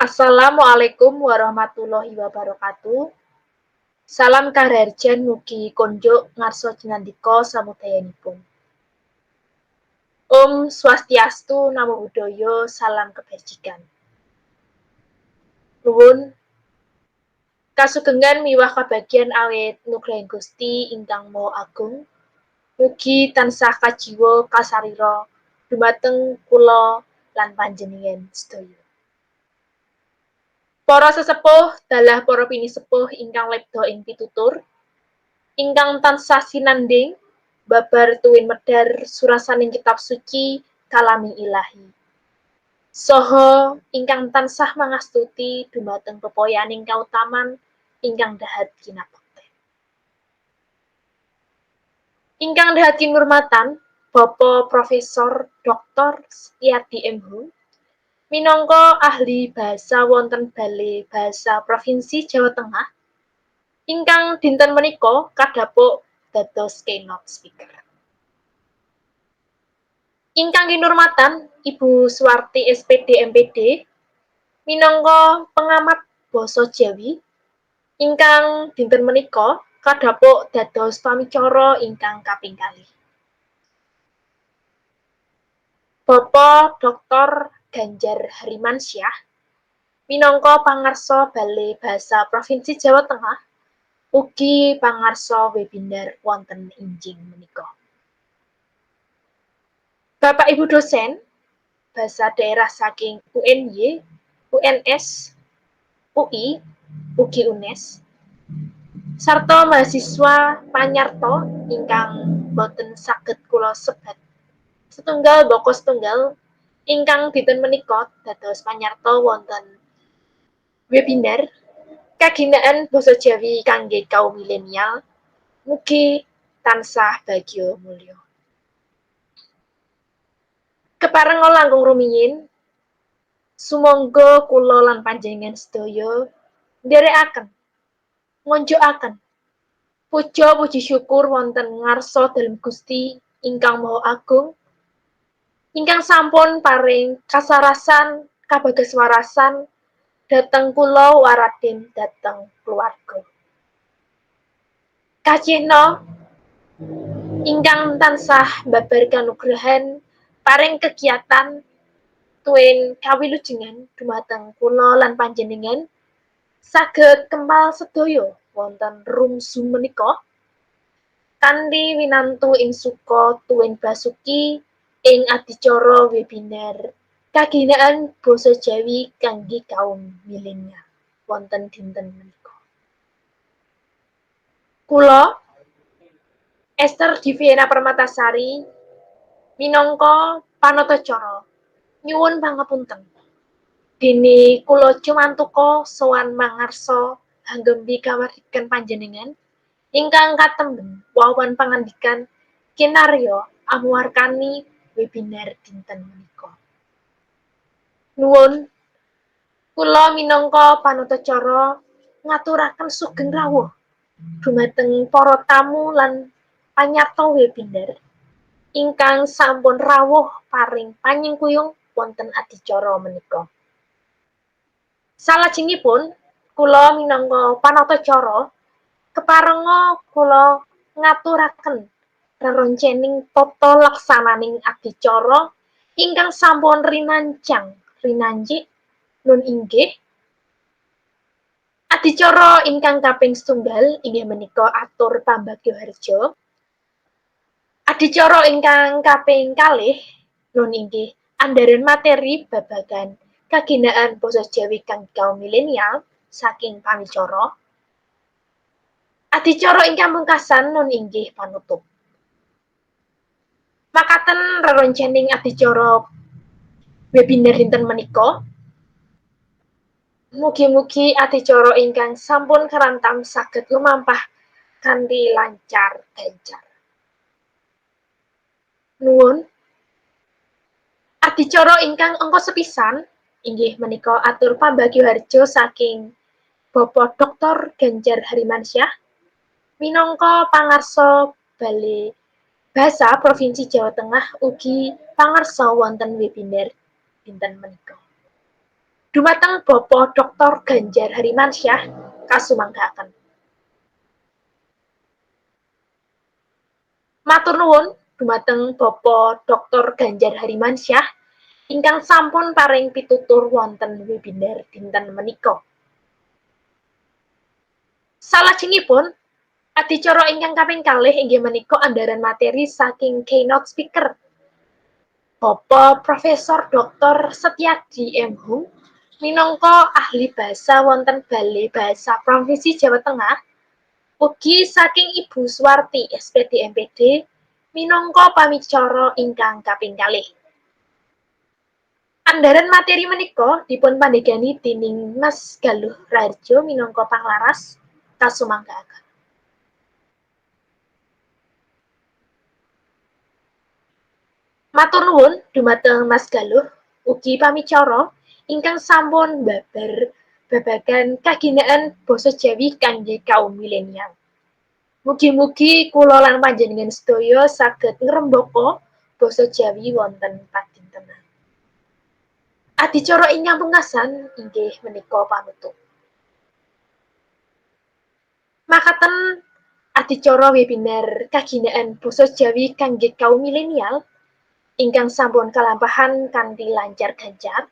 Assalamualaikum warahmatullahi wabarakatuh. Salam kaharjan mugi konjuk ngarsa jinandika samudayanipun. Om Swastiastu, Namo Buddhaya, salam kebajikan. Nuwun kasugengan miwah kabagyan awit nugrahing Gusti ingkang Maha Agung. Mugi tansah kajiwa kasarira dumateng kula lan panjenengan sedaya. Para sesepuh dalah para pinisepuh ingkang lebda ing pitutur, ingkang tansah sinandhing babar tuwin medhar surasaning kitab suci kalaming ilahi. Saha ingkang tansah mangastuti dumateng pepoyaning kautaman ingkang dahat kinabekten. Ingkang dahat kinurmatan Bapak Profesor Dr. Setiadi M.Hum minangka ahli bahasa wonten Bale Bahasa Provinsi Jawa Tengah ingkang dinten menika kadhapuk dados keynote speaker. Ingkang kinurmatan Ibu Suwarti SPD MPD minangka pengamat basa Jawi ingkang dinten menika kadhapuk dados pamicara ingkang kaping kalih. Bapak Dr. Ganjar Harimansyah minangka pangarsa Bale Bahasa Provinsi Jawa Tengah ugi pangarsa webinar wonten injing menika. Bapak Ibu dosen bahasa daerah saking UNY, UNS, UI, ugi UNES, sarta mahasiswa panyarta ingkang boten saged kula sebat setunggal baka setunggal ingkang dinten menika dados panyarta wonten webinar kaginaan basa Jawi kangge kaum milenial mugi tansah bagya mulya. Keparenga langkung rumiyin, sumangga kula lan panjenengan sedaya nderekaken ngonjokaken puja puji syukur wonten ngarsa dalem Gusti ingkang Maha Agung ingkang sampun paring kasarasan kabagaswarasan dhateng kula waraden dhateng keluarga. Kacihna ingkang tansah babar kanugrahan paring kegiatan tuwin kawilujengan dumateng kula lan panjenengan saged kempal sedaya wonten room Zoom menika kanthi winantu ing suka tuwin basuki ing adicara webinar kaginaan basa Jawi kangge kaum milenial wonten dinten menika. Kula Esther Diviana Permatasari minangka panatacara nyuwun pangapunten dene kula cumantuka sowan mangarsa hanggempi kamardikan panjenengan ingkang katemben wawan pangandikan kinarya amuwarkani webinar dinten menika. Nuwun kula minangka panatacara ngaturaken sugeng rawuh dumateng para tamu lan panyarta webinar ingkang sampun rawuh paring panyengkuyung wonten adicara menika. Salajengipun kula minangka panatacara keparenga kula ngaturaken reroncening tata laksananing adicara ingkang sampun rinancang rinancik nun inggih adicara ingkang kaping setunggal inggih menika atur pambagya harja. Adicara ingkang kaping kalih nun inggih andharan materi babagan kaginaan basa Jawi kangge kaum milenial saking pamicara. Adicara ingkang pungkasan nun inggih panutup. Makaten reroncening adicara webinar dinten menika. Mugi-mugi adicara ingkang sampun karantam saged lumampah kanthi lancar gancar. Nuwun. Adicara ingkang angka sepisan inggih menika atur pambagya harja saking Bapak Dr. Ganjar Harimansyah minangka pangarsa Bale Basa Provinsi Jawa Tengah ugi pangarsa wonten webinar dinten menika. Dumateng Bapak Dr. Ganjar Harimansyah kasumanggaaken. Matur nuwun dumateng Bapak Dr. Ganjar Harimansyah ingkang sampun paring pitutur wonten webinar dinten menika. Salajengipun adicara ingkang kaping kalih inggih menika andharan materi saking keynote speaker Bapak Profesor Dr. Setyadi M. Hum minangka ahli bahasa wonten Balai Bahasa Provinsi Jawa Tengah, ugi saking Ibu Suwarti SPD MPD minangka pamicara ingkang kaping kalih. Andharan materi menika dipun pandegani dening Mas Galuh Raharjo minangka panglaras kasumanggaaken. Matur nuwun dumateng Mas Galuh ugi pamicara ingkang sampun babar babagan kaginaan basa Jawi kangge kaum milenial. Mugi-mugi kula lan panjenengan sedaya saged ngrembaka basa Jawi wonten padintenan. Adicara ingkang pungkasan inggih menika panutup. Makaten adicara webinar kaginaan basa Jawi kangge kaum milenial ingkang sampun kalampahan kanthi lancar gancar.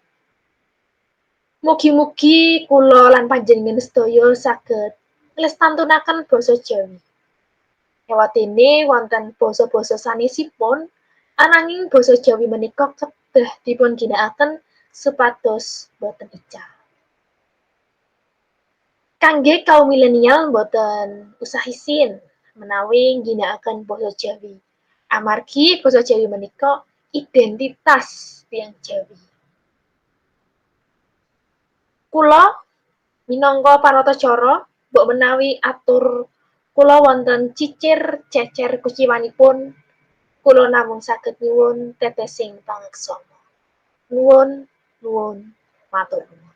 Mugi-mugi kula lan panjenengan sedaya saged nglestantunaken basa Jawi. Ewadene wonten basa-basa sanesipun, ananging basa Jawi menika kedah dipun ginakaken supados boten ical. Kangge kaum milenial boten usah isin menawi ngginakaken basa Jawi. Amargi basa Jawi menika identitas tiyang Jawi. Kula minangka panatacara mbok menawi atur kula wonten cicir cecer kuciwanipun, kula namung saged nyuwun tetesing pangaksama. Nuwun, nuwun, matur nuwun.